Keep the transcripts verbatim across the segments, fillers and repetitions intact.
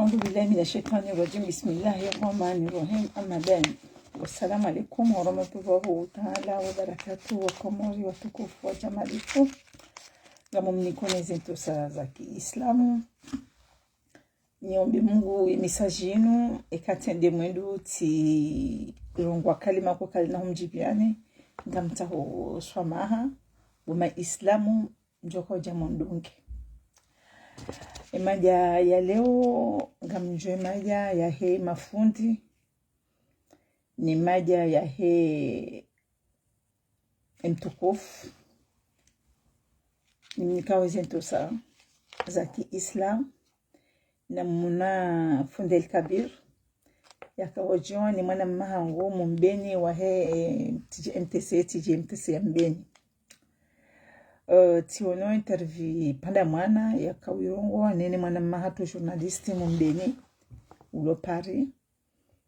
أعوذ بالله من الشيطان الرجيم. بسم الله الرحمن الرحيم. أما بعد. والسلام عليكم ورحمة الله تعالى وبركاته. Wakomori watukufu wa djamalifu. Ngamumniko ne zentsosa za kiislamu. Niombe Mungu ye message yinu, eka tsende mwendo tsilongwa kalima ko kalina humdjibiane, ngamtsaho swamaha, bo maislamu, ndjoka udja mundunge. Ye madja ya leo, ngamdjo ye madja yahe mafundi, ne madja yahe mtukufu, nimnikao zentsosa za kiislamu, namna fundi El Kabir, yaka wodjuwa ni mwana mma hangu mumbeni wahe, eh, T G M T C, T G M T C ya Mbeni. Eh, tsiono interview pvanda mwana, yaka wirongowa, nene mwana mma hatru journaliste mumbeni, ulo Paris,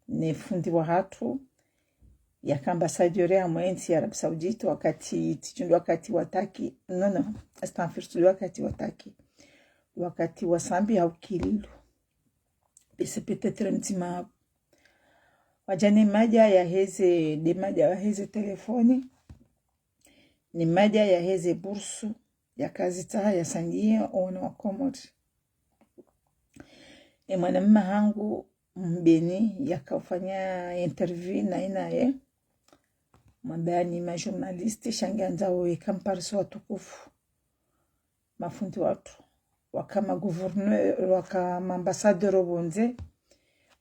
ne fundi wahatru, yaka ambassadeur ya mwe ntsi ya Arabie Saoudite, wakati, tsidjundru wakati wataki, non, non, astaghfirullah, wakati wataki. Wakati wa Sambi hau Kililu. Bese peut-être mtsima. Wadja ne madja yaheze, de madja yaheze telefoni, ne madja yaheze bursu, yaka azitsaha yasangiye owana wa Komori. Ye mwana mma hangu mbeni yaka ufanya interview naye naye. Mwambani ma journaliste sha ngamwandzao yeka mparisa watukufu. Mafundi watru. Waka ma gouverneur, waka ma ambassadeur pvondze.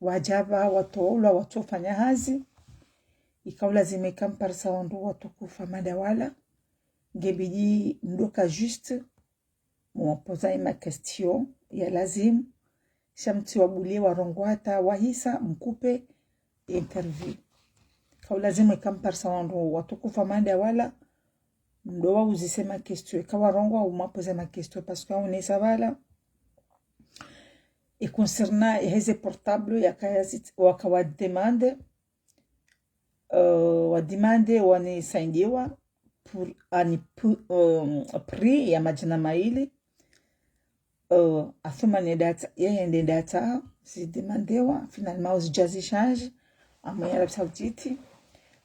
Wadja pva, watolwa, watsofanya hazi. Ika ulazimu yeka mparisa wandru watukufu wa madawala. Ngebidi mdroka juste, mwapoza ye ma question ya lazimu, sha mtsiwabulie warongowa hata wahisa mkupe interview. Ka ulazimu yeka mparisa wandru watukufu wa madawala, mdrowauzise ma question. Yeka warongowa mwapoze ma question, parce que haonesa pvala, e concernant heze portable yaka yazi-, waka wa demande, euh, wa demande wani saidiwa pour ani pu-, euh, prix ya madjana mayili. Euh, athumani data, yeye nde data, zi demandewa, finalement, uzidja zi change, amwe ya Arabie Saoudite,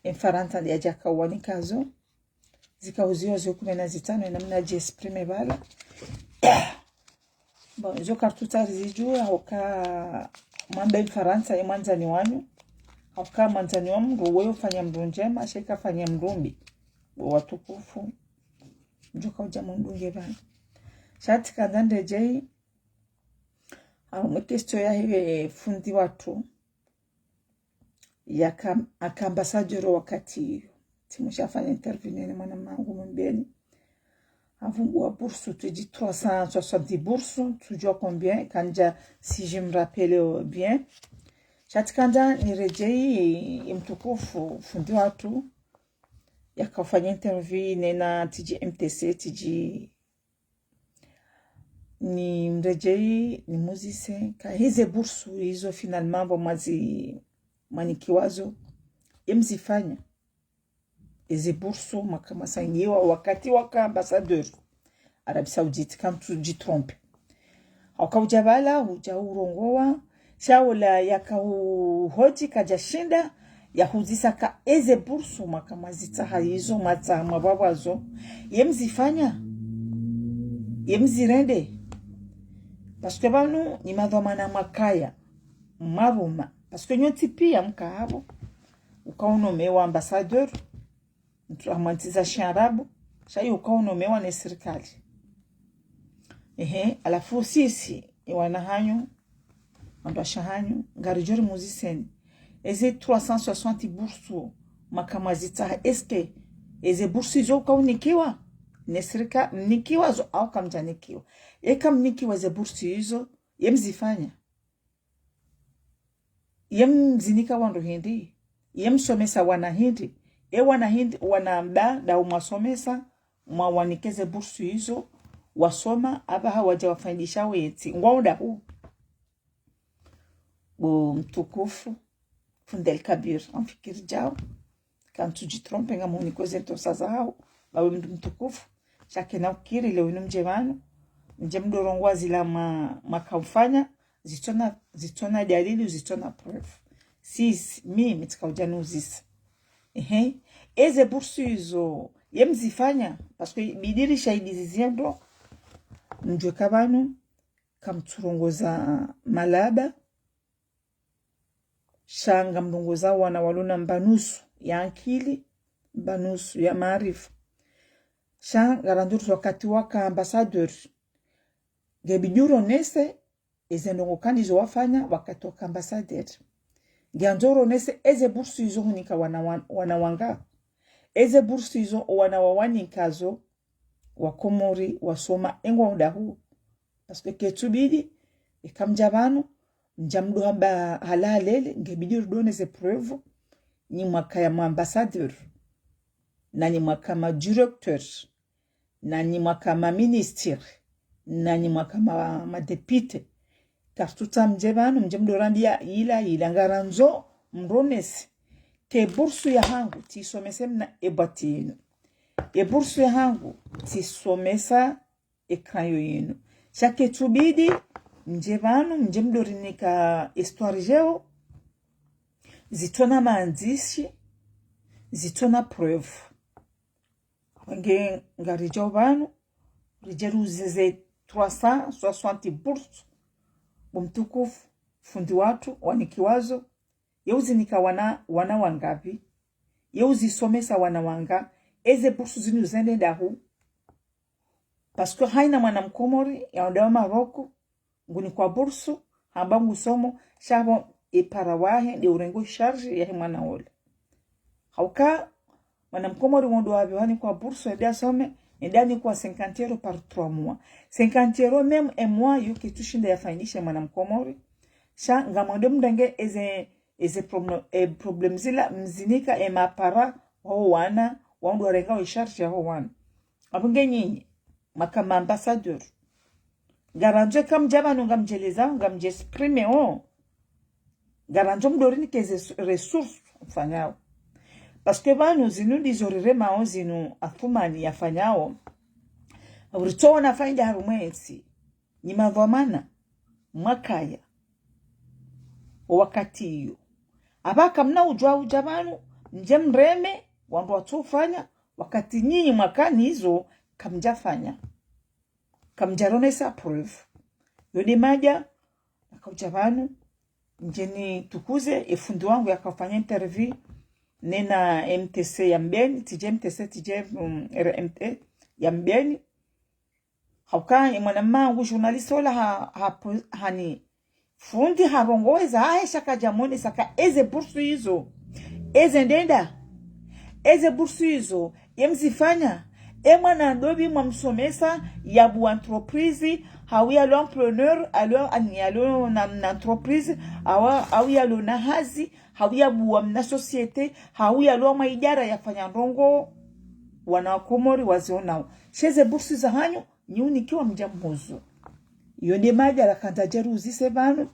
e Mfarantsa nde yadjaka wanikazo, zika uziwa zo kume na zitsanu, ye namna dji exprimer pvala. Bon, izo kartutsa rizidjuwa, hauka mwambe Mfarantsa ye mwandzani wanyu. Hauka mwandzani wa mndru, wewe ufanya mndru ndjema, sha yeka afanya mndru mbi. Bo watukufu. Ndjoka udja mundunge pvanu. Sha tsikandza ndedjeyi. Harumwa question yahe fundi watru. Yaka, aka ambassadeur wakati iyo. Tsimwisha fanya interview nene mwana mma hangu mumbeni. Avumbuwa bursu, tsidji trois cent soixante bursu, tsudjuwa combien, kandja, si je me rappelle bien. Sha tsikandza niredjeyi ye mtukufu, fundi watru. Yaka ufanya interview nena T G M T C, T G Nimredjeyi, nimuzise, ka heze bursu izo finalement pvo mwazi-, mwanikiwa zo, ye mzifanya. Eze bursu mwaka mwasangiwa wakati waka ambassadeur Arabie Saoudite, kamtsudji tromper. Hauka udja pvala, udja urongowa, sha ola yaka uhodji kadja shinda, yahuzisa ka eze bursu mwaka mwazitsaha izo, mwatsaha mwapvapva zo. Ye mzifanya. Ye mzirende. Parce que pvanu ni madhwamana mwakaya. Mwaruma. Parce que nyontsi piya mka hapvo. Uka unomewa ambassadeur. Mtru hamwandziza shiarabu. Sha yi uka unomewa ne sirikali. Ehe, halafu sisi, ye wana hanyu, wandru washe hanyu, ngaridjo ri muziseni. Eze trois cent soixante bursu, mwaka mwazitsaha, est-ce que eze bursu izo uka unikiwa? Ne sirika-, mnikiwa zo, au kamdjanikiwa? Eka mnikiwa eze bursu izo, ye mzifanya. Ye mzinika wandru hindri, ye msomesa wana hindri, e wana hindri, wana mda, nda umwasomesa, mwawanike ze bursu izo, wasoma, apvaha wadja wafanyisha wetsi, ngwao ndahu. Bo mtukufu, fundi El Kabir, amfikiri djao. Kamtsudji tromper, ngamhuniko ze ntrosa zaho, bawe mndru mtukufu. Sha kena ukiri leo inu mdje pvanu, mdje mdorongowa zila mwa-, mwaka ufanya, zitsona, zitsona dalili, zitsona preuve. Sisi, mimi, tsika udja nuzisa. Ehe. Eze bourse izo, ye mzifanya, parce que bidi rishahidi ziziendo, mdjuwe ka pvanu, kamtsurongoza malaba, sha ngamrongoza wana walona mbanusu ya ankili, mbanusu ya maarifa. Sha ngarandzo ri wakati waka ambassadeur, ngebidi uronese, eze ndrongoo kani zo wafanya wakati waka ambassadeur. Ngiandzo uronese eze bourse izo hunika wana, wan-, wana wanga. Eze bourse izo wana wawanikazo, wa Komori, wasoma, engwao daho. Parce que ketsubidi, eka mdja pvanu, mdja mdo hamba hala halele, ngebidi ridonese preuve, nyi mwaka ya ma ambassadeur, na nyi mwaka ma directeur, na nyi mwaka ma ministre, na nyi mwaka ma, ma député. Kartutsa mdje pvanu, mdje mdo rambia ila, ila ngarandzo, mronese. Ke bourse ya hangu, tsisomese mna ebwati yinu. E bourse ya hangu, tsisomesa e crayon yinu. Sha ketsubidi, mdje pvanu, mdje mdo rinika histoire djeo, zitsona mandzishi, zitsona preuve. Wenge ngaridjao pvanu, ridje ruzize trois cent soixante bourses. Bo mtukufu, fundi watru, wanikiwazo, ye uzinika wana, wana wangapvi, ye uzisomesa wana wanga, eze bourse zinu zende daho. Parce que haina mwana mkomori, yaonda wa Maroko, ngunikwa bourse, hamba ngusomo, sha pvo e para wahe, nde urengo charge yahe mwana ole. Hauka, mwana mkomori wondo wapvi wanikwa bourse, ende asome, ende anikwa cinquante euros par trois mois. Cinquante euros même un mois, yo ketsushinda yafaidishe mwana mkomori. Sha, ngamwendo mrenge eze, eze problem, e problem zila, mzinika e ma para, waho wana, wondo warenga e charge yaho wana. Apvo nge nyinyi, maka ma ambassadeur. Ngarandzo eka mdja pvanu ngamdjeleza, ngamdje exprimer o. Ngarandzo mdo rinika eze s-, ressources mfanyao. Parce que pvanu zinu ndizo riremao zinu Athumani yafanyao. Ritsoona faida harumwa entsi. Nyi madhwamana, mwakaya. O wakati iyo. Apva kamna udjwa udja pvanu, mdje mreme, wandru watsofanya, wakati nyinyi mwakana izo, kamdjafanya. Kamdjaronesa preuve. Yo nde madja, nakaudja pvanu, ndjeni tukuze, e fundi wangu yakafanya interview, nena M T C ya Mbeni, tsidje M T C, tsidje, mm, R M T ya Mbeni. Hauka, e mwana mmangu, journaliste ola ha, ha, hani, fundi harongoeza, hahe sha kadjamonesa ka eze bourse izo. Eze ndenda. Eze bourse izo. Ye mzifanya. E mwana ndopvi mwamsomesa, yabuwa entreprise, hau yalo entrepreneur, alo, ani, alo na, na entreprise, awa, hau yalo na hazi, hau yabuwa mna société, hau yalo mwa idara yafanya ndrongoo, wana wa Komori wazionao. Sha eze bourse za hanyu, nyi unikiwa mdja mhuzu. Yo nde madja la kandza djeru uzise pvanu.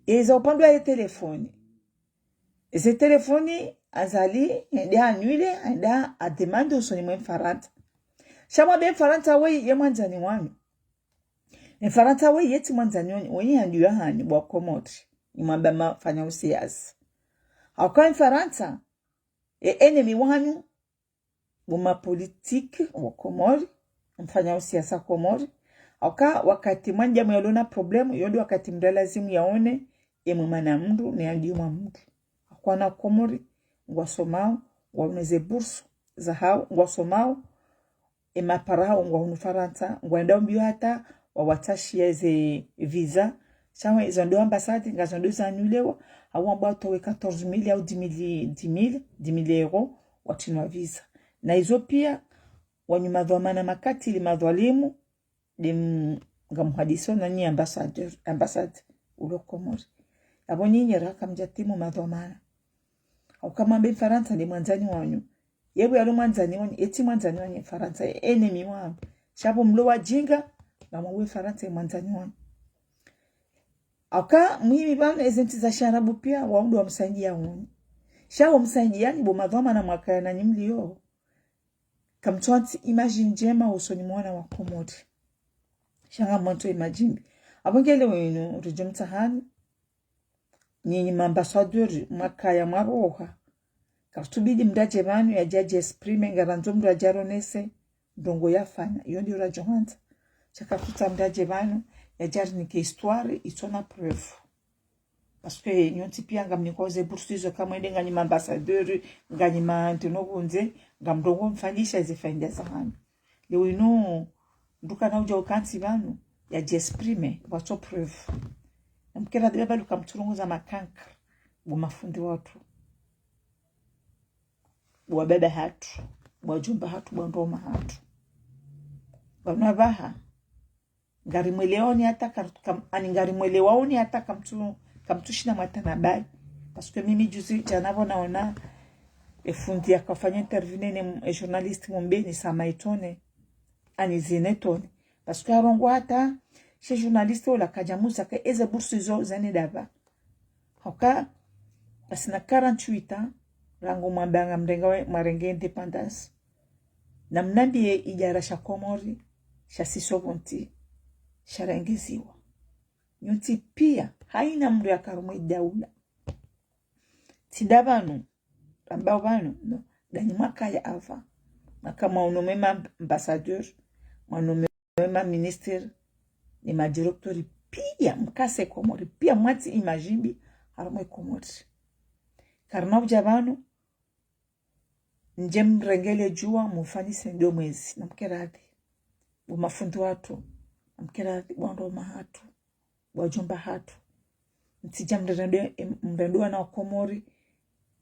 Eza upande wa ye telefoni. Eze telefoni, Azali, yende annuler, yende ademande usoni mwe Mfarantsa. Sha mwambe Mfarantsa weye ye mwandzani wanyu. Mfarantsa weye yetsi mwandzani wanyu, weye handiyo hanyu bo wa Komori. Nyi mwamba mafanya usiasa. Hauka Mfarantsa, e ennemi wanyu, bo ma politique wa Komori, mfanya usiasa Komori. Hauka wakati mwanadamu yalo na problème, yo nde wakati mndru lazimu yaone, e mwema na mndru, ne yandiyo mwa mndru. Hauka wana Komori, ngwasomao, ngwaoneze bourse zahao, ngwasomao, e ma para hao ngwao hunu Farantsa, ngwaendao mbio hata, wawatsashiya ze visa, sha we, zo ndo ambassade, ngazo ndo za annulewa, hau wambwa watowe quatorze mille au dix mille, dix mille, dix mille euros, watrinwa visa. Na izo pia, wanyu madhwamana makatili madhwalimu, nde m-, ngamhadisao na nyi ambassadeur, ambassade, ulo Komori. Apvo nyinyi raka mdjatimu madhwamana. Hauka mwambe Mfarantsa nde mwandzani wanyu. Yepvo yalo mwandzani wanyu, yetsi mwandzani wanyu Mfarantsa, ye ennemi wanyu. Sha pvo mlo wajinga, ngamwambe Mfarantsa ye mwandzani wanyu. Hauka muhimu pvanu eze ntsi za shiarabu pia, wao ndo wamsaidia wanyu. Sha wamsaidiani bo madhwamana mwakaya na nyi mlio. Kamtsuwantsi image ndjema usoni mwa wana wa Komori. Sha ngamwantso image mbi. Apvo nge leo inu ridjo mtsahani, nyinyi maambassadeur mwakaya mwaroha. Karitsubidi mndru yadje pvanu yadje yadjiexprime, ngarandzo mndru yadje yaronese ndrongo yafanya. Iyo ndiyo radjo handza. Sha karitsutsaha mndru yadje pvanu yadje yarinike histoire itsina preuve. Parce que nyontsi pia ngamnikao ze bourse izo, kamwende nganyi maambassadeur, nganyi mantenant pvondze, ngamdjo mfanyisha ze faida zahanyu. Leo inu mndru kana udja ukantsi pvanu yadjiexprime, pvatso preuve. Namkera de baba luka mtsurongoza makanka, bo mafundi watru, bo wababa hatru, bo wadjomba hatru, bo wandruma hatru. Pvanu apvaha, ngarimwelewaoni hata kar-, kam-, ani ngarimwelewaoni hata kamtsu-, kamtsushinda mwatanabahi. Parce que mimi juzi djana pvo naona e fundi yakafanya interview ne m-, e journaliste Mbeni Samaitone, ani Zinetone. Parce que harongoa hata she journaliste ola kadjamuza ka eze bourse izo zende dapvi. Hauka, ngasina quarante-huit ans, rangu mwamba ngamrenga we-, mwarenge indépendance. Namnambiye idjara sha Komori, sha six cent vingt, sharengeziwa. Nyontsi pia, haina mndru yaka harumwa idaula. Tsi nda pvanu, ramba pvanu, non. Ndanyi mwakaya apva. Mwaka mwanomé maambassadeur, mwanomé maministre, ne madirecteur pia, mkase Komori, pia mwatsi image mbi harumwa Komori. Karina udja pvanu, ndje mrenge le djuwa, mufanyise ndo mwezi, namkera de. Bo mafundi watru, namkera de, bo wandruma hatru, bo wadjomba hatru. Mtsidja mrende, mrende wana wa Komori,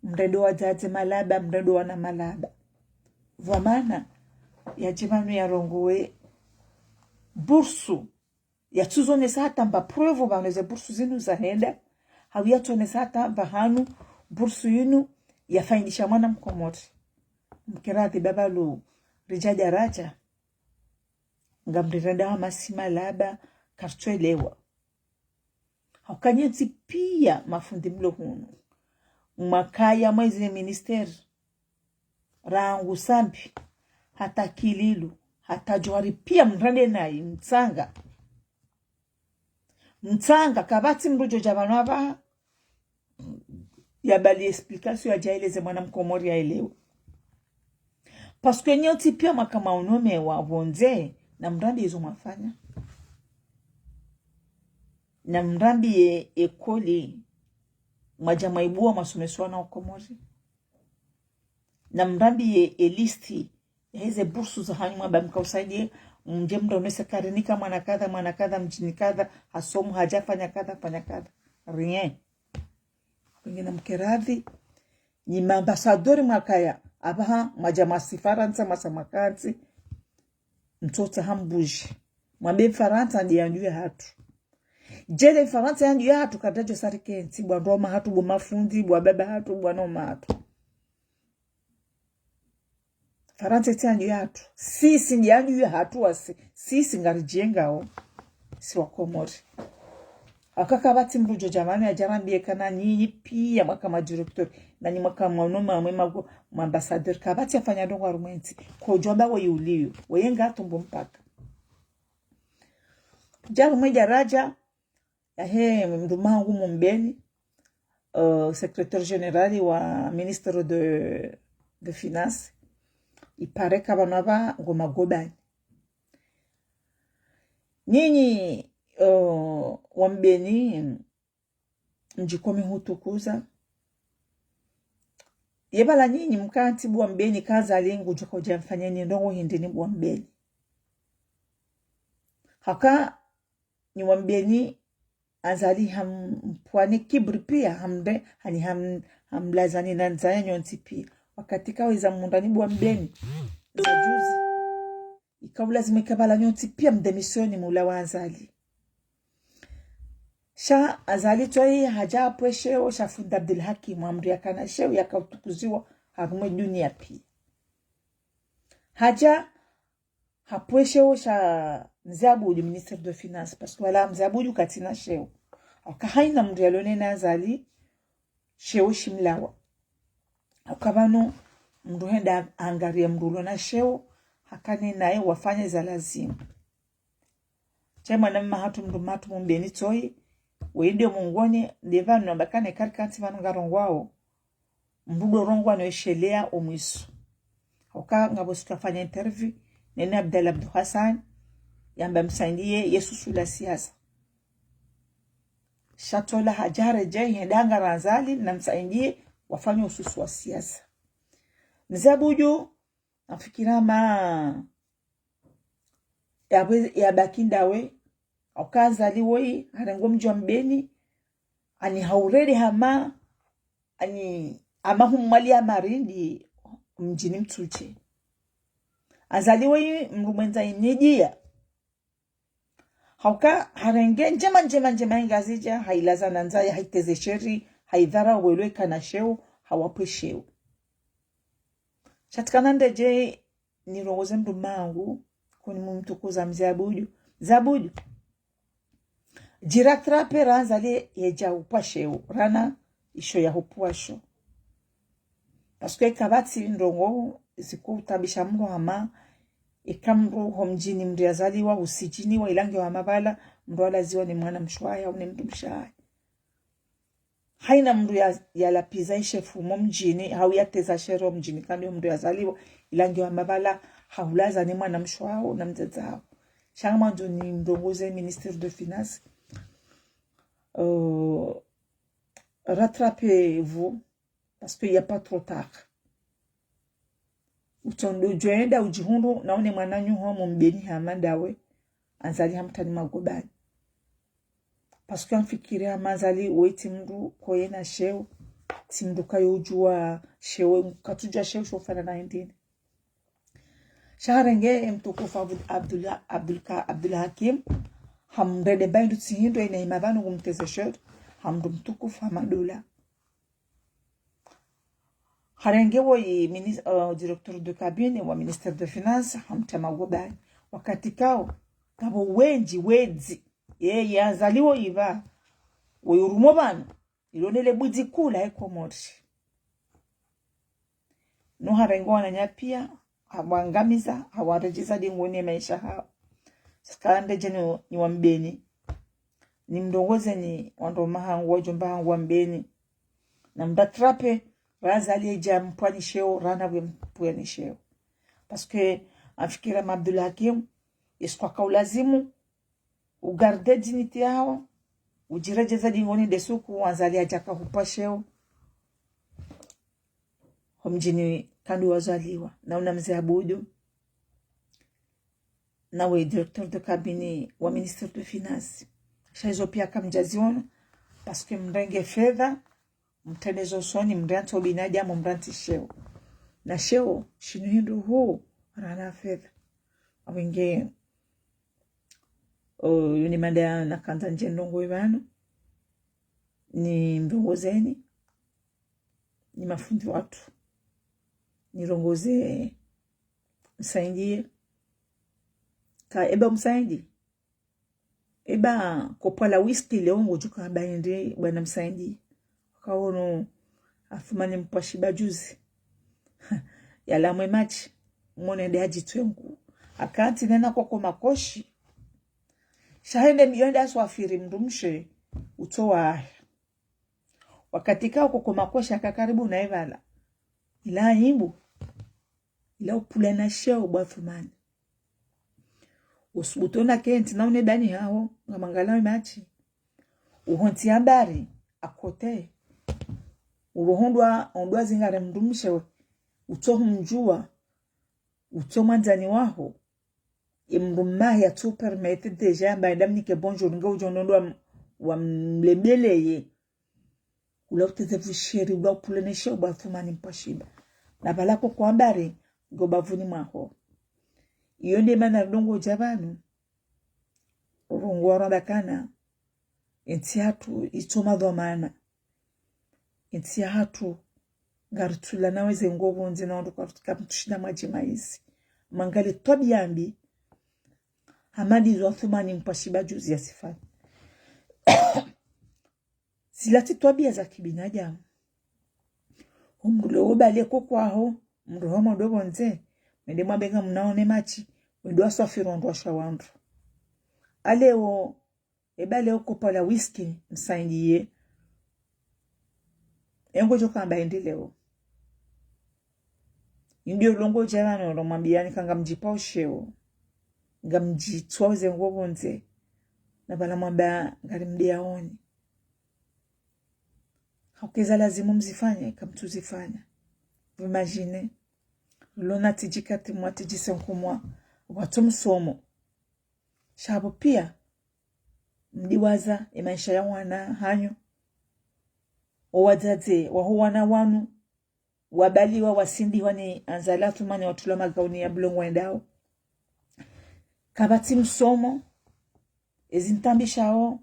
mrende wadzadze malaba, mrende wana malaba. Pvwamana, yadje pvanu yarongowe bourse, yatsuzonesa hata mba preuve pvanu ze bourse zinu zahenda, hau yatsonesa hata pvahanu bourse yinu yafaidisha mwana Mkomori. Mkera de baba lu, ridja daraja, ngamrirenda hama si malaba, karitswelewa. Hauka nyontsi pia mafundi mlo hunu. Mwakaya mwezi ne ministère. Rangu Sambi, hata Kililu, hata Djuwari pia mrende nayi, mtsanga. Mtsanga, kapvatsi mndru djo dja pvanu apvaha, yabali explication yadje yaeleze mwana Mkomori yaelewe. Parce que nyontsi pia mwaka mwanomé wa pvondze, namrambiye izo mwafanya. Namrambiye ekoli, mwadja mwaibuwa mwasomesa wana wa Komori. Namrambiye e liste, yaheze bourse zahanyu mwamba mkausaidiye, mdje mronese karinika mwana kadha, mwana kadha, mdjini kadha, hasomo hadja fanya kadha, fanya kadha. Rien. Pvengine mkera de, nyi maambassadeur mwakaya, apvaha, mwadja mwasi Farantsa, mwasa mwakantsi, mtsotsaha mbudji. Mwambe Farantsa nde yandru yahatru. Djeli Farantsa yandru yahatru kadjadjo sarikentsi, bo wandruma hatru, bo mafundi, bo wababa hatru, bo wanoma hatru. Farantsa tsi yandru yahatru. Sisi nde yandru yahatru wasi. Sisi ngaridjengao. Si wa Komori. Hauka kapvatsi mndru djo dja pvanu yadje yarambiye kana nyinyi pia mwaka madirecteur, nanyi mwaka mwanomé mwe mago-, maambassadeur, kapvatsi yafanya ndrongo harumwa entsi. Kodjwamba weye uliyo, weye ngatumbo mpaka. Dja harumwa daraja, yahe mndru mahangu Mbeni, euh, secrétaire général wa ministre de, de finances, ipareka pvanu apvaha ngo magobani. Nyinyi, euh, wa Mbeni, mdjikomi hutukuza. Yepvala nyinyi mkantsi bo wa Mbeni ka Azali ngudjo kaudja mfanyeni ndrongo hindri nyi bo wa Mbeni. Hauka nyi wa Mbeni Azali hampvwani kibri pia, hamre-, hani ham-, hamlazani na ndzaya nyontsi pia. Wakati kaweza mundani bo wa Mbeni, za juzi, ikao lazima ikapvala nyontsi pia mdémissionner mula wa Azali. Sha Azali twayi hadja hapve sheo sha fundi Abdul Hakim, amri yakana sheo yakautukuziwa harumwa dunia pia. Hadja hapve sheo sha Mze Abudi, ministre de finances, parce que wala Mze Abudi katsina sheo. Hauka haina mndru yalonena Azali, sheo shimlawa. Hauka pvanu mndru henda hangariya mndru ulona sheo, hakane naye wafanye za lazimu. Sha mwana mma hatru mndru mma hatru Mbeni tsoyi, wende mongoni, nde pvanu namba kana karikantsi pvanu ngarongowao. Mndru ndo rongowa no yeshelea omwiso. Oka ngapvo siku yafanya interview, nene Abdallah Abdou Hassan, yamba Msaidie, ye susu la siasa. Sha tsola hadja haredjei, hende hangara Azali, na Msaidie, wafanya ususu wa siasa. Mze Abudu, nafikira ma, ya bwe, ya baki ndawe, oka Azali woyi, harengo mdji wa Mbeni, ani haurende hama, ani hama humwali ya marindi, mdjini Mtsudje. Azali woyi, mndru mwendza inidjia. Hauka harenge ndjema, ndjema, ndjema ye Ngazidja, hailaza na ndzaya, haiteze sheri, haidharau welwe kana sheo, hawapve sheo. Sha tsikana ndedje nirongoze mndru mma hangu, kuni mumtukuza Mze Abudu. Mze Abudu. Djiratrape ra Azali yedja upva sheo, rana isho ya hupvwa sho. Parce que kapvatsi ndrongoo ziko utabisha mndru hama, eka mndru ho mdjini mndru yazaliwa, usidjiniwa, ila nge wa mapvala, mndru alaziwa ni mwana mshe wahe, au ni mndru mshe wahe. Haina mndru ya, yalapviza ishefu mo mdjini, hau yateza sheri ho mdjini, kandi yo mndru yazaliwa, ila nge wa mapvala, haulaza ni mwana mshe waho, na mdzadze waho. Sha ngamwandzo nimrongoze ministre de Finances. Euh, rattrapez-vous, parce qu'il y a pas trop tard. Utsondo djwenda udjihundru, na une mwananyaho mu Mbeni hama ndawe, Azali hamtani magobani. Parce que ngamfikiri hama Azali woyi tsi mndru koye na sheo, tsi mndru kayo udjuwa sheo, katsudjuwa sheo sho ufana na hindrini. Sha harenge mtukufu Abdul-, Abdullah, Abdul Ka-, Abdul Hakim, hamrende mbayi ndru tsi hindru ina hima pvanu ngumteze sheri, ha mndru mtukufu hama ndola. Harenge woyi minis-, euh, directeur de cabinet wa ministère de Finances, hamtria magobani. Wakati kao, ngapvo wendji, wedzi. Ye, ye Azali woyi pva. Woyi urumo pvanu. Ilo nele bwidzi kuu la ye Komori. No harenge wananya pia, hawangamiza, hawaredjeza dingoni ye maesha hawo. Sika ndedje ni, ni wa Mbeni. Nimrongoze ni wandru mahangu, wadjomba hangu wa Mbeni. Na mratrape, ra Azali yedja mpvwa ni sheo, rana pvwe mpvwa ni sheo. Parce que, ngamfikira ma Abdul Hakim, ye suku yaka ulazimu, ugarde dignité yaho, udjiredjeze dingoni nde suku, Azali yadja kahupva sheo. Ho mdjini kandi wazaliwa, na una Mze Abudu, na we directeur de cabinet wa ministre de Finances. Sha izo pia kamdjaziona, parce que mrenge fedha, mtrende zo usoni, mriantsi ubinadamu, mriantsi sheo. Na sheo, shinu hindru huu, rana fedha. Awenge, o, yuni mada nakandza ndje ndrongowe pvanu, nimrongozeni, ni mafundi watru. Nirongoze Msaidie. Ka eba Msaidie. Eba kopwa la whisky leo ngodjuka baindi bwana Msaidie. Kaono Athumani Mpwashiba juzi. Yalawa mwe matshi. Mone nde hadjitwengu. Akantsi nena koko makoshi. Sha hende miyonde aswafiri mndru mshe. Utsowa ahe. Wakati kao koko makoshi yaka karibu na ye pvala. Ila aibu. Ila upvula na sheo bo Athumani. Usubutu ona kentsi na une dani haho, ngamwangalia we matshi. Uhontsi habari, à côté. Urohondwa, ondwa zingare mndru mshe we. Utso humdjuwa. Utso mwandzani waho. Ye mndru mmahe yatsu permettre déjà yamba enda mnike bonjour, nge udjo nondwa wa m-, wa mlebeleye. Ula uteze pvu sheri, ula upvule ne sheo bo Athumani Mpwashiba. Na pvala koko habari, ngo bavuni mwaho. Iyo nde mana ridongo dja pvanu. Urongowa rwamba kana. Entsi yahatru itso madhwamana. Entsi yahatru. Ngaritsulana weze ngo pvondze na wandru kwa kamtsushinda mwadji maizi. Mwangalie twabia mbi. Hama ndizo Athumani Mpwashiba juzi yazifanya. Zila tsi twabia za kibinadamu. Omndru leo bale koko waho, mndru homo ndo pvondze, mende mwambe ngamna one matshi, wende waswafiri wandru washa wandru. Aleo, eba leo kopo la whisky msaidie. Engo djo kamba hindri leo. Indri ulongo djana no, no mwambiani ka ngamdjipa usheo. Ngamdjitwa uze ngo pvondze. Na pvala mwamba ngari mdiaoni. Hauka eza lazimu mzifanye, kamtsuzifanya. Vous imaginez. Lona tiji katri mwa, tiji senku mwa. Watso msomo. Sha pvo pia, mdiwaza emaesha ya wana hanyu. Owadzadze waho wana wanu, wabaliwa, wasindihwa ni anzala thumani, watulwa magauni ya bulongo wendao. Kapvatsi msomo, ezi ntambishao,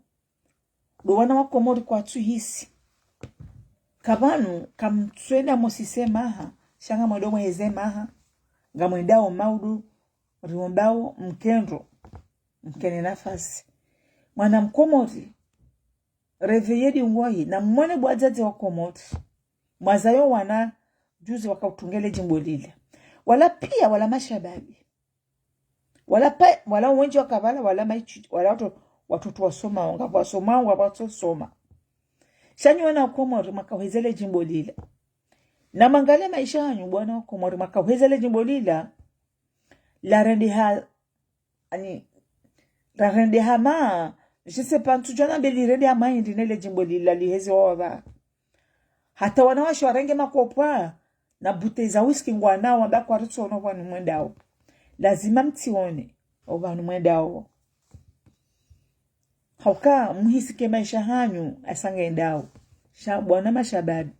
ndo wana wa Komori kwatsuhisi. Kapvanu, kamtswenda mosise maha, sha ngamwendo mweheze maha, ngamwendao maudu, riombao mkendro, mkene nafasi. Mwana Mkomori, réveillez-vous ngwahi, na mwone bo wadzadze wa Komori. Mwazayo wana, juzi wakautungele jimbo lila. Wala pia, wala mashababi. Wala pa, wala wendji waka pvala, wala maichi, wala watoto, watoto wasomao, ngapvo wasomao, ngapvo watsosoma. Sha nyi wana wa Komori mwakauhezele jimbo lila. Na mwangalie maesha hanyu, bo wana wa Komori mwakauhezele jimbo lila. Larendeha, ani, larendeha ma, je sais pas, ntsudjuwa nambe lirendeha ma hindri nele jimbo lila liheze wawapva. Hata wanawashe warenge makopwa, na bouteille za whisky ngwanao, wamba kwaritsono pvanu mwendao. Lazima mtsione, opvanu mwendao. Hauka, muhisi ke maesha hanyu, asa ngendao. Sha bo wana mashababi.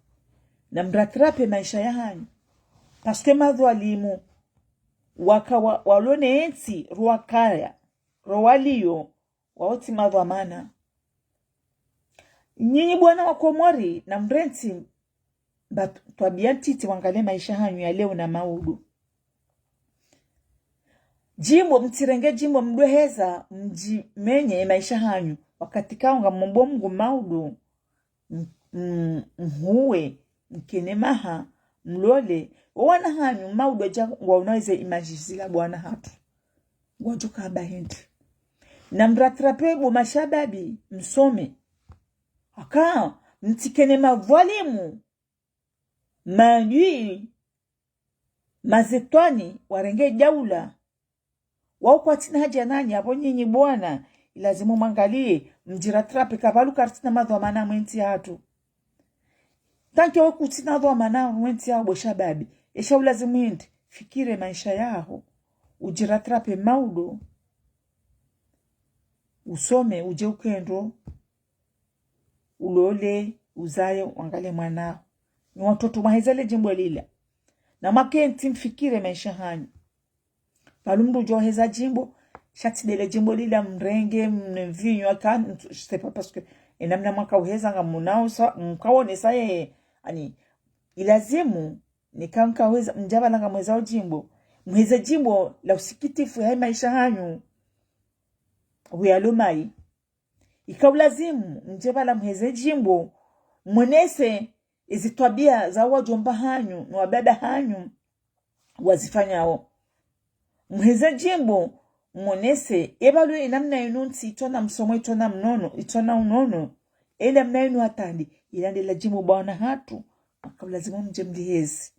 Na mratrape maesha ya hanyu. Parce que madhwalimu, waka wa, walone entsi, rwakaya, rwaliyo, wao tsi madhwamana. Nyinyi bo wana wa Komori, na mrentsi, ba twabia ntiti, mwangalie maesha hanyu ya leo na maudu. Jimbo, mtsirenge jimbo mdweheza, mdjimenye maesha hanyu. Wakati kao ngamombo Mngu maudu, m-, m-, mhuwe, mkene maha, mlole. Wo wana hanyu, maudu aja ngwaonao eze image zila bo wana hatru. Ngwadjo kamba hindri. Na mratrape bo mashababi, msome. Haka, mtsikene madhwalimu, madui, mazetwani, warenge daula. Wao kwatsina haja nanyi, apvo nyinyi bo wana, ilazimu mwangalie, mdjiratrape, kapvalu karitsina madhwamana mwe ntsi hatru. Tant que we kutsina dhwamana mwe ntsi yaho bo shababi, esha ulazimu hindri, fikire maesha yaho, udjiratrape maudu, usome, udje ukendro, ulole, uzaye, wangalie mwanao. Nyi watoto mwahezele jimbo lila. Na mwakentsi mfikire maesha hanyu. Pvalu mndru udjo heza jimbo, sha tsi ndele jimbo lila mrenge, mne mvinyo, aka, c'est pas parce que, enamna mwakauheza ngamonao sa, mkaonesa ye, ani, ilazimu, nika mkauheza, mdja pvala ngamwezao jimbo, muheze jimbo la usikitifu hayi maesha hanyu. Huyalo mayi. Ika ulazimu, mdje pvala muheze jimbo, mwonese ezi twabia za wadjomba hanyu, no wababa hanyu, wazifanyao. Muheze jimbo, mwonese, epvalu enamna inu ntsi itsona msomo, itsona mnono, itsona unono, enamna inu hata ndi, ila ndela jimbo bo wana hatru, ika ulazimu mdje mliheze.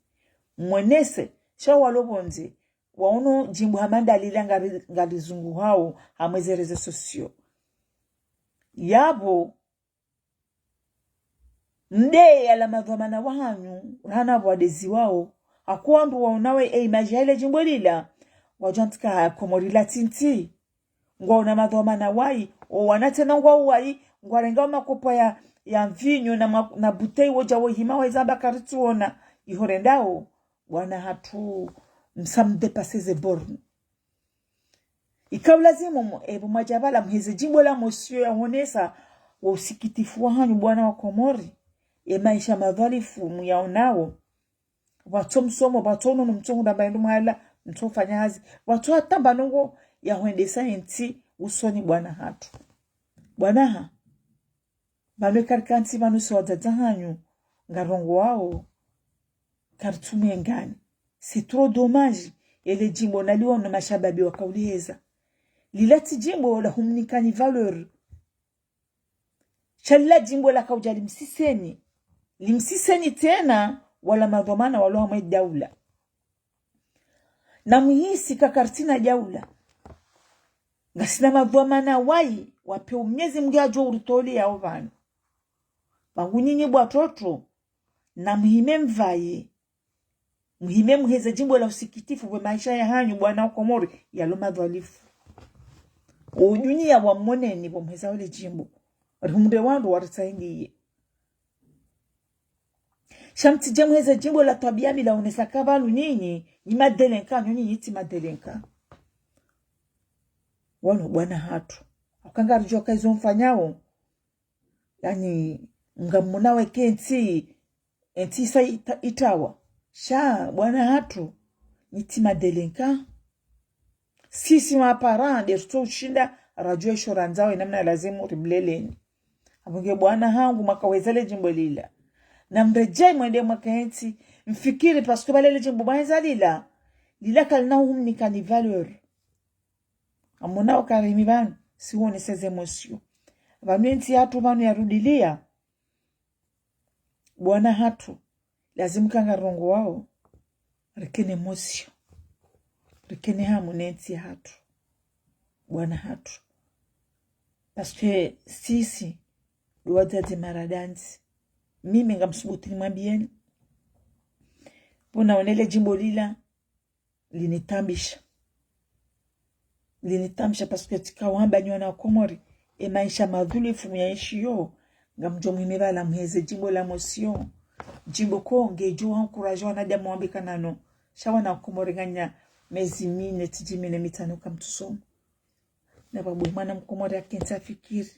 Mwonese, sha walo pvondze, waono jimbo hama ndalila ngari, ngarizunguhao, hamwe ze réseaux sociaux. Yapvo, mde yala madhwamana wahanyu, rahana pvo wadeziwao, hako wandru waonawe e image ya ile jimbo lila, ngwadjo antsika ha Komori la tsi ntsi. Ngwaona madhwamana wayi, o wana tsena ngwao wayi, ngwarengao makopwa ya, ya mvinyo na ma-, na bouteille wodja wohima waheza amba karitsuona, iho rendao, bo wana hatru, msa mdépasser ze bornes. Ika ulazimu mu-, epvo mwadja pvala muheze jimbo la mosio ya honesa wo usikitifu wahanyu bo wana wa Komori. E maesha madhwalifu muyaonao. Pvatso msomo, pvatso unono mtsohundra mba hindru mwahala, mtsofanya hazi. Pvatso hata mba ndrongoo ya hwendesa entsi usoni bo wana hatru. Bo wana ha. Pvanu karikantsi pvanu si wadzadze hanyu, ngarongowao, karitsumwengani. C'est trop dommage, ele jimbo naliono mashababi wakauliheza. Lila tsi djimbo la humnikani valeur. Sha lila djimbo laka udja limsiseni. Limsiseni tsena wala madhwamana walo hamwe daula. Namuhisi ka karitsina daula. Ngasina madhwamana wayi, wapve Mnyezi Mngu yadjo uritolea opvanu. Pvangu nyinyi bo watoto, namuhime mvaye. Muhime muheze djimbo la usikitifu pvwe maesha yahanyu bo wana wa Komori yalo madhwalifu. Odunia wamoneni pvo muheza ole djimbo. Rihundre wandru waritsaindiye. Sha mtsidje muheze djimbo la twabiya mbi la onesa ka pvanu nyinyi, nyi madélinquant, nyo nyinyi tsi madélinquant. Wanu bo wana hatru. Hauka ngaridjuwa ka izo mfanyao. Yaani, ngamwonao eka entsi, entsi isa ita-, itawa. Sha, bo wana hatru, nyi tsi madélinquant. Sisi ma parents, nde ritso ushinda, radjuwa isho randzao, enamna lazimu rimleleni. Apvo nge bo wana hangu, mwaka weza le djimbo lila. Namredjei mwende mwaka entsi, mfikiri, parce que pvale le djimbo mwaheza lila. Lila kalina humnikani valeur. Ngamwonao ka rimi pvanu, si wonesa ze émotion. Pvanu entsi yahatru pvanu yarudilia. Bo wana hatru, lazimu ka ngarirongowao, rikene émotion. Rikene hamu ne ntsi yahatru. Bo wana hatru. Parce que sisi, ndo wadzadze maradandzi. Mimi ngamsubutu nimwambiyeni. Pvo naone le djimbo lila, linitambisha. Linitambisha parce que tsika wamba nyi wana wa Komori, e maesha madhwalifu myaeshiyo, ngamdjo muhime pvala muheze djimbo la émotion. Djimbo ko ngedjo encourager wanadamu wambe ka nano. Sha wana wa Komori nganya mezi mine, tsidji mine mitsanu kamtsusoma. Na pvapvo mwana mkomori yakentsi afikiri.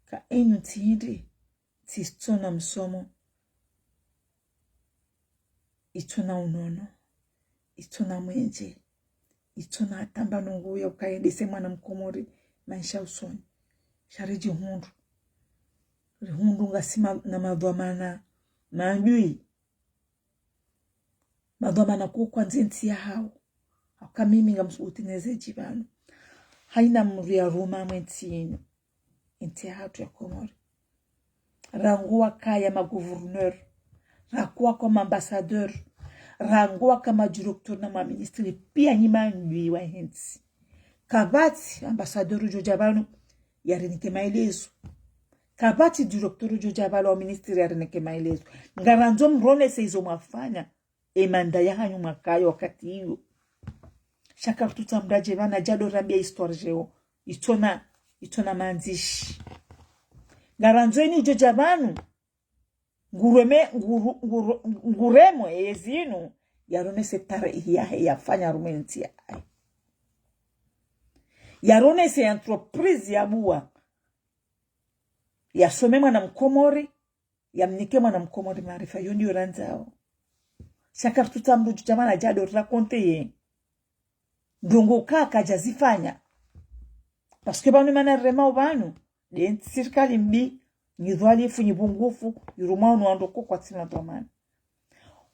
Ka inu ntsi hindri, ntsi itsona msomo. Itsona unono, itsona mwenje, itsona hata mba nungu ya uka yendese mwana mkomori maesha usoni. Sha ridjihundru. Rihundru ngasi ma-, na madhwamana, maadui. Madhwamana kuu kwandze ntsi yahao. Hauka mimi ngamsubutu neze djipvanu. Haina mdru yaruma mwe ntsi inu. Entsi yahatru ya Komori. Rangu wakaya magouverneur, rangu waka maambassadeur, rangu waka madirecteur na maministre, piya nyi maadui wahe ntsi. Kapvatsi ambassadeur udjo dja pvanu yarinike maelezo. Kapvatsi directeur udjo dja pvanu wa ministre yarinike maelezo. Ngarandzo mronese izo mwafanya. E mandat yahanyu mwakaya wakati iyo. Sha karitsutsaha mdru adje pvanu adje ndo rambiya histoire djeo. Itsona, itsona mandzishi. Ngarandzo eni udjo dja pvanu. Ngureme, nguru-, nguru-, nguremo eye zinu. Yaronese tarehi yahe yafanya harumwa entsi yahe. Yaronese entreprise yabuwa. Yasome mwana mkomori. Yamnike mwana mkomori maarifa, iyo ndiyo randzao. Sha karitsutsaha mdru udjo dja pvanu adje ndo raconte ye ndrongoo ka kadja zifanya. Parce que pvanu mana riremao pvanu, nde sirikali mbi, nyi dhwalifu, nyi pvungufu, yirumwao no wandru ko kwatsina dhwamana.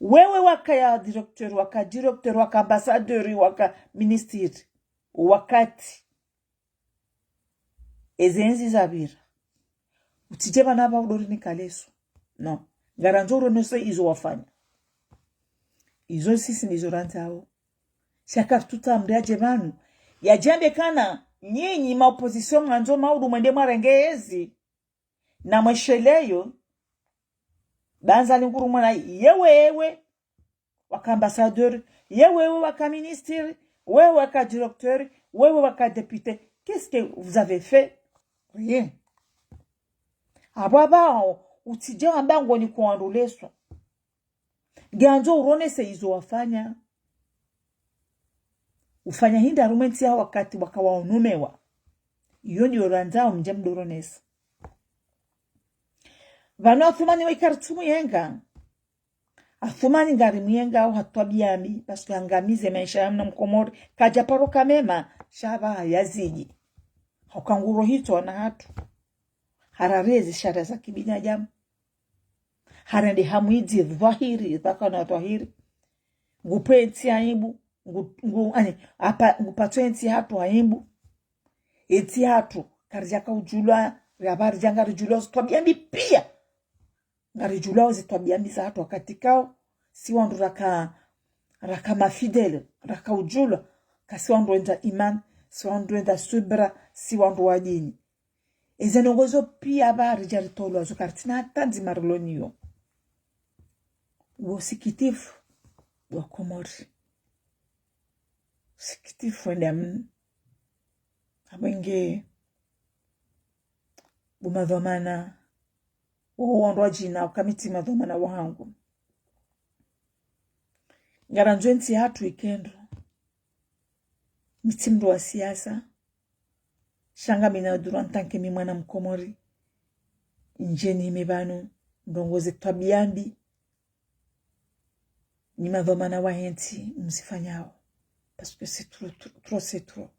Wewe wakaya directeur, waka directeur, waka ambassadeur, waka ministre, wakati eze ntsi zapvira. Utsidje pvanu apva udo rinika leso. Non. Ngarandzo uronese izo wafanya. Izo sisi ndizo randzao. Sha karitsutsaha mdru yadje pvanu. Yadje yambe kana, nyinyi ma opposition mwandzo maudu mwende mwarenge ezi. Na mwesheleyo, bandza linguru mwana, yewe, yewe, waka ambassadeur, ye wewe waka ministre, wewe waka directeur, wewe waka député. Qu'est-ce que vous avez fait ? Rien. Apvo apvaho, utsidje wamba ngoni kwa wandru leso. Ngandzo uronese izo wafanya. Ufanya hindri harumwa entsi yaho wakati waka waonomewa. Iyo ndiyo randzao mdje mdo ronesa. Pvanu Athumani wayi karitsumuyenga. Athumani ngarimuyengao ha twabiya mbi, parce que hangamize maesha ya mwana mkomori, kadja paro ka mema, sha apvaha yazidi. Hauka nguro hitswa na hatru. Hararezi sharia za kibinadamu. Harende hamwidzi dhwahiri, pvaka na dhwahiri. Ngupve entsi aibu, ngu-, ngu-, ani, apa, ngupvatso entsi yahatru aibu. Entsi yahatru, karidjaka udjulwa, yapvo ridja ngaridjulwao zitwabiya mbi piya. Ngaridjulwao zitwabiya mbi zahatru wakati ikao, si wandru raka, raka mafidèle, raka udjulwa, kasi wandru wendza imani, si wandru wendza subira, si wandru wa dini. Eze ndrongoo zo piya pvo ridja ritolwa zo karitsina hata ndzima rilo nayo. Wo usikitifu wa Komori. Usikitifu wenda mno. Apvo nge bo madhwamana, wo wandru wadjina, uka mi tsi madhwamana wahangu. Ngarandzo entsi yahatru ike ndro. Mi tsi mndru wa siasa. Sha ngami na udhuru en tant que mi mwana Mkomori. Ndjeni mi pvanu, ndrongoo ze twabiya mbi. Nyi madhwamana wahe ntsi, mzifanyao. Parce que c'est trop, trop, trop, c'est trop.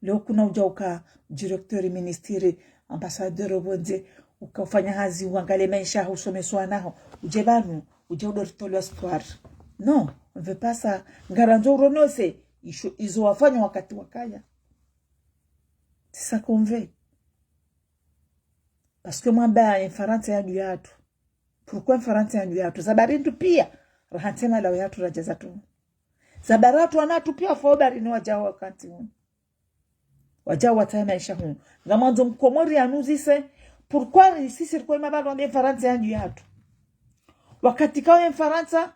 Leo kuna udja uka directeur, ministre, ambassadeur, opvondze, uka ufanya hazi, uangalie maesha yaho, usomesa wana haho. Udje pvanu, udje udo ritolwa histoire. Non, on veut pas ça. Ngarandzo uronese, isho, izo wafanya wakati wakaya. C'est ça qu'on veut. Parce que mwamba ye Mfarantsa yadui yahatru. Pourquoi ye Mfarantsa yadui yahatru? Za bari ntsu piya, raha ntsi malawi yahatru radja zatru. Za bari hatru wana hatru piya wafao baharini wadjao wakati unu. Wadjao watsahe maesha hunu. Ngamwandzo Mkomori yanuzise, pourquoi ri, sisi riko ima pvanu wambe ye Mfarantsa yadui yahatru? Wakati ikao ye Mfarantsa,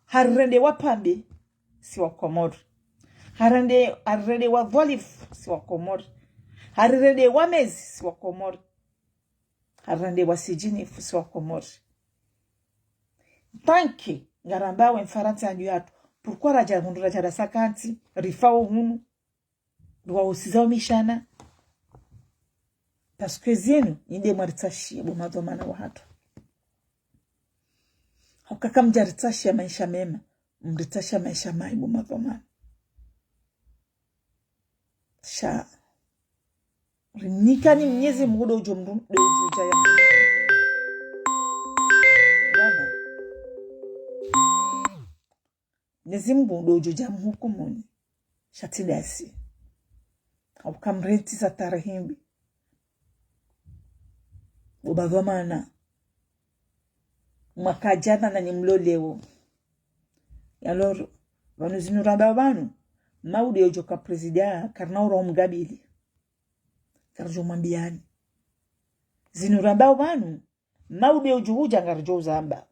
harirende wapvambe, si Wakomori. Harende, harirende wadhwalifu, si Wakomori. Harirende wamezi, si Wakomori. Harirende wasidjinifu, si Wakomori. Tant que ngarambao ye Mfarantsa yadui yahatru, pourquoi radja hundru radja rasakantsi, rifao hunu, riwausiza omishana? Parce que zinu, nyi nde mwaritsashiya bo madhwamana wahatru. Hauka kamdja ritsashiya maesha mema, mritsashiya maesha mayi bo madhwamana. Sha rimnikeni Mnyezi Mungu ndo udjo mndru, ndo udjo udja ya. Bwana. Mnyezi Mungu ndo udjo udja mhukumuni. Sha tsi ndasi. Hauka mrentsi za tarehi mbi. Bo madhwamana. Mwaka djana nanyi mlo leo. Alors, pvanu zinu rambao pvanu, Maude udjo ka président, karina uro umgabili. Karidjo mwambiyani. Zinu rambao pvanu, Maude udjo udja ngaridjo uzamba.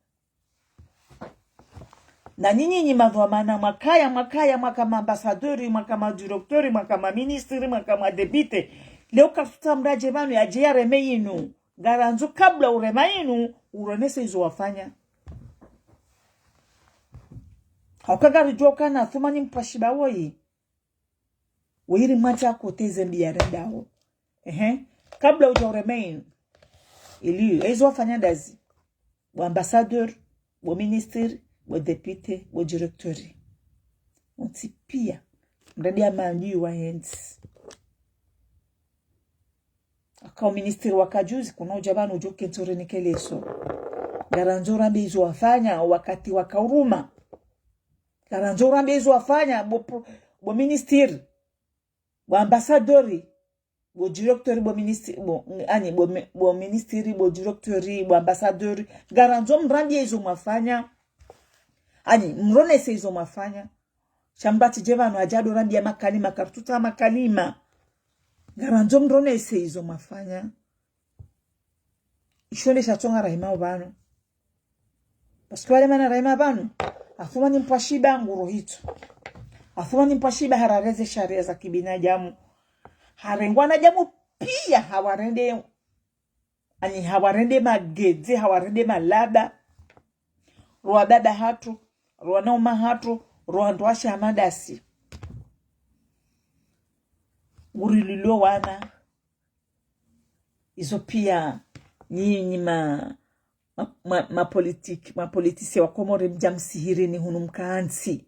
Na nyinyi nyi madhwamana mwakaya, mwakaya, mwaka ma ambassadeur, mwaka ma directeur, mwaka ma ministre, mwaka ma député. Leo karitsutsaha mndru yadje pvanu yadje yareme yinu. Ngarandzo kabla urema yinu, uronese izo wafanya. Hauka ngaridjuao ukana Athumani Mpwashiba woyi. Woyi ri mwatsa koteze mbi yarendao. Ehe. Kabla udja ureme yinu. Ili, ezo wafanya ndazi. Bo ambassadeur, bo ministre, bo député, bo directeur. Wontsi piya. Mradi ya maadui wahe ntsi. Aka o ministre waka juzi, kuna udja pvanu udjo kentsi urinike leso. Ngarandzo urambe izo wafanya, wakati waka uruma. Ngarandzo urambe izo wafanya, bo pro-, bo ministre, bo ambassadeur, bo directeur, bo ministre, bo, ani, bo mi-, bo ministre, bo directeur, bo ambassadeur. Ngarandzo mrambiye izo mwafanya. Ani, mronese izo mwafanya. Sha mndru yatsidje pvanu yadje ado rambiya makalima, karitsutsaha makalima. Ngarandzo mronese izo mwafanya. Isho nde sha tsonga rahima pvanu. Parce que wale mana rahima pvanu, Athumani Mpwashiba nguro hitso. Athumani Mpwashiba harareze sharia za kibinadamu. Harenge wanadamu piya hawarende, ani hawarende magedze, hawarende malaba. Rwa baba hatru, rwa nauma hatru, rwa ndrwasha madasi. Nguri lilo wana. Izo piya nyinyi ma, ma, ma, ma politique, ma politicien wa Komori mdja msihirini hunu mkantsi.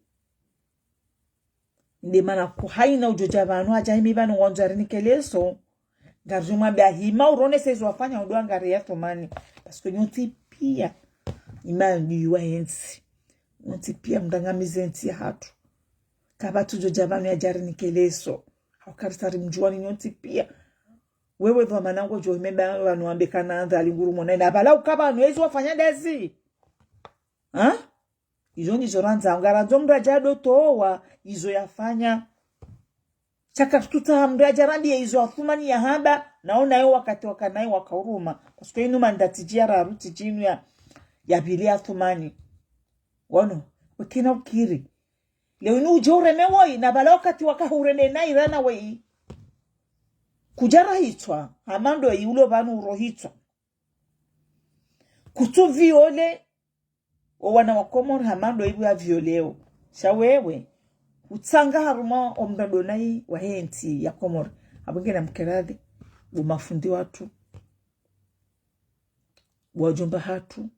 Nde mana ku hayina udjo dja pvanu, hadja himi pvanu ngwandzo yarinike leso. Ngaridjo mwambiya hima uronese izo wafanya udo angariya Athumani. Parce que nyontsi piya. Nyi maadui wahe ntsi. Nyontsi piya mrangamize ntsi yahatru. Kapvatsu udjo dja pvanu yadje yarinike leso. Wakati sari mdjuwani nyontsi piya. Wewe dhwamana ngodjo hime ba pvanu wambe kana ndza alinguru mona. Na pvala uka pvanu ezi wafanya ndazi. Ha? Izo ndizo randza. Ngarandzo mdru adja ndo towa izo yafanya. Sha katsutsaha mdru adje arambiye izo Athumani yahamba, nawo nayo wakati wakanayo wakauruma. Parce que inu mandati djia raru tsi djinu ya, ya pvili Athumani. Wono, wekena ukiri. Leo inu udje ureme woyi, na pvala wakati wakahurende na irana weyi. Kudja rahitswa, hama ndo yi ulo pvanu urohitswa. Kutsu viole, owana wa Komori hama ndo ibu ya violeo. Sha wewe, utsanga harumwa omrado nayi wahe ntsi ya Komori. Apvo nge namkeradhi, bo mafundi watru, bo wadjomba hatru.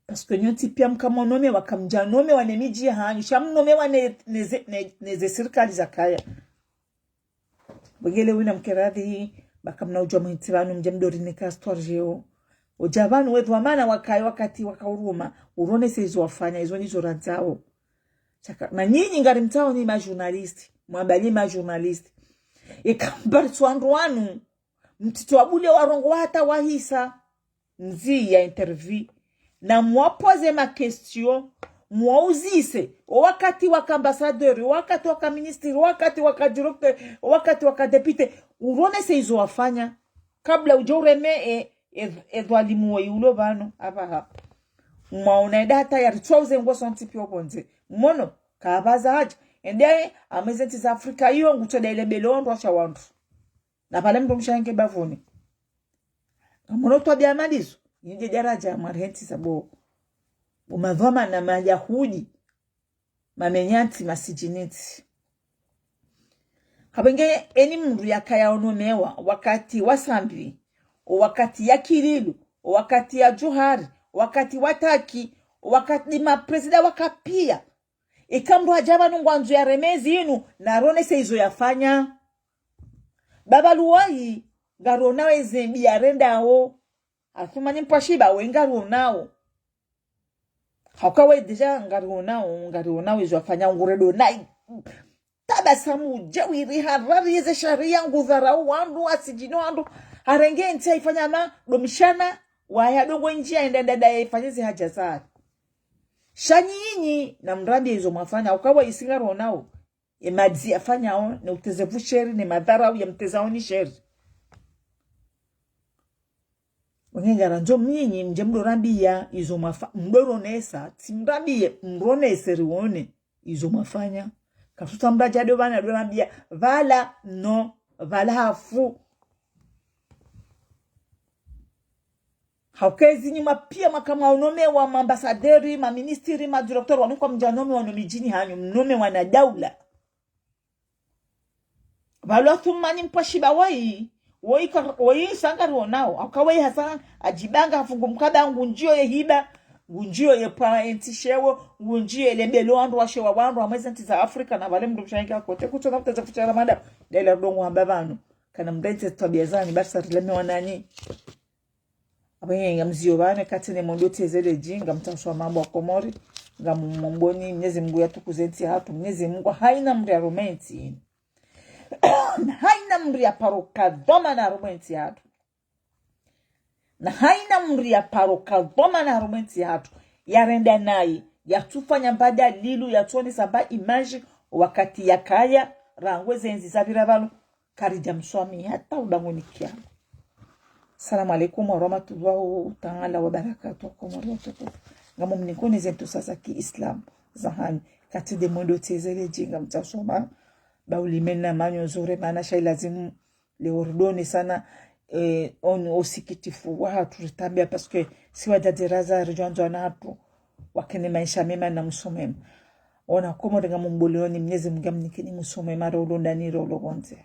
Parce que nyontsi piya mkamwa nomewa, kamdja nomewa ne midji yahanyu, sha mnomewa ne, ne ze, ne, ne ze sirikali zakaya. Bwengele wina mkeradhi, ba kamna udjuwa muhitsi pvanu, mdje mdori ne kastori djeo. Udja pvanu we dhwamana wakaya wakati wakauruma, uronese izo wafanya, izo ndizo randzao. Sha ka, na nyinyi ngarimtsao nyi ma journaliste, mwabali ma journaliste. Eka mbaritswa wandru wanu, mtsitso wabule warongowa hata wahisa. Mzi ya interview. Na mwapoze ma question, mwauzise. Owakati waka ambassadeur, owakati waka ministre, owakati waka directeur, owakati waka député. Uronese izo wafanya. Kabla udje ureme e, e, e dhwalimu weyi ulo pvanu, apvaha. Mwaona eda hata yaritswa uze ngo sontsi piya opvondze. Mono, kapvaza hadja. Ende, amwe ze ntsi za Afrika iyo, ngutso da ile belo wandru washa wandru. Na pvale mdrumshe yange bavuni. Kamono twabiya malizo, nidje daraja ya mwarentsi za bo. Bo madhwamana Mayahudi, mamenyantsi, masidjinitsi. Hapvenge eni mdru yakaya onomewa, wakati wa Sambi, owakati ya Kililu, owakati ya Djuhari, owakati wa Taki, owakati ma président waka piya. Eka mdru hadja pvanu ngwandzo yareme zinu, naronese izo yafanya. Baba Luwayi, ngarionao ezembi yarendao. Athumani Mpwashiba, we ngarionao. Hauka we déjà ngarionao, ngarionao izo yafanya, nguredo nayi. Tabasamu, djawiri, harari, eze shariya, ngudharau wandru, asidjini wandru. Harenge ntsi haifanya ma, domishana, waya dongo ndjiya, enda dada yaifanye ze haja zahe. Sha nyinyi, namrambiye izo mwafanya, hauka wayi si ngarionao. E madzi yafanyao, ne uteze pvu sheri, ne madharau yamtezao ni sheri. Wenge ngarandzo mnyinyi, mdje mdorambiya izo mwafa-, mdoronesa, tsi mrambiye, mronese riwone izo mwafanya. Kasuta mradja do pvanu dorambiya, pvala, no, pvala hafu. Hauka ezi nyuma piya mwaka mwaonomewa ma ambassadeur, ma ministre, ma directeur, wanu kamdja nomewa no midjini hanyu, mnomewa na daula. Pvalo Athumani Mpwashiba wayi, wayi ka, wayi sa ngarionao, hauka wayi hasa hadjibanga hafungu mkaba ngundjiyo ye hiba, ngundjiyo ye pva entsi shewo, ngundjiyo ye lebelo wandru washewa wandru, amwe ze ntsi za Afrika na pvale mdrumshe yange akote, kutsona kuteze fuchara mada, dela dongo hamba pvanu. Kana mrentsi twabiya zanyu, basi rilemewa nanyi. Apvo nge ngamziyo pvanu, kati ne mwendo tsezele dji, ngamtsauswa mambo wa Komori, ngamumwomboni, Mnyezi Mungu yatukuze ntsi hatru, Mnyezi Mungu hayina mdru yarumwe ntsi. Hayina mdru yaparo kadhwamana harumwe ntsi hatru. Na hayina mdru yaparo kadhwamana harumwe ntsi hatru. Yarenda nayi, yatsufanya mba dalilu, yatsuonesa mba image, wakati yakaya, rangu eze ntsi zapvira pvanu, karidja mswamihi hata ubanguni kiyama. Assalamu alaikum warahmatullahi taala wabarakatuh, Komori watukufu. Ngamumnikoni ze ntsusa za kiislamu zahanyu. Kati de mwendo tsezele dji ngamtsauswa ma, ba ulimena manyo zure mana sha ilazimu leo ridone sana, eh, on usikitifu wahatru ritambiya, parce que si wadjadjeraza ridjwandzo wana hatru wakene maesha mema na mwiso mwema. Wana Komori ngamumboleoni, Mnyezi Mungu yamnikeni mwiso mwema, rolo ndani, rolo pvondze.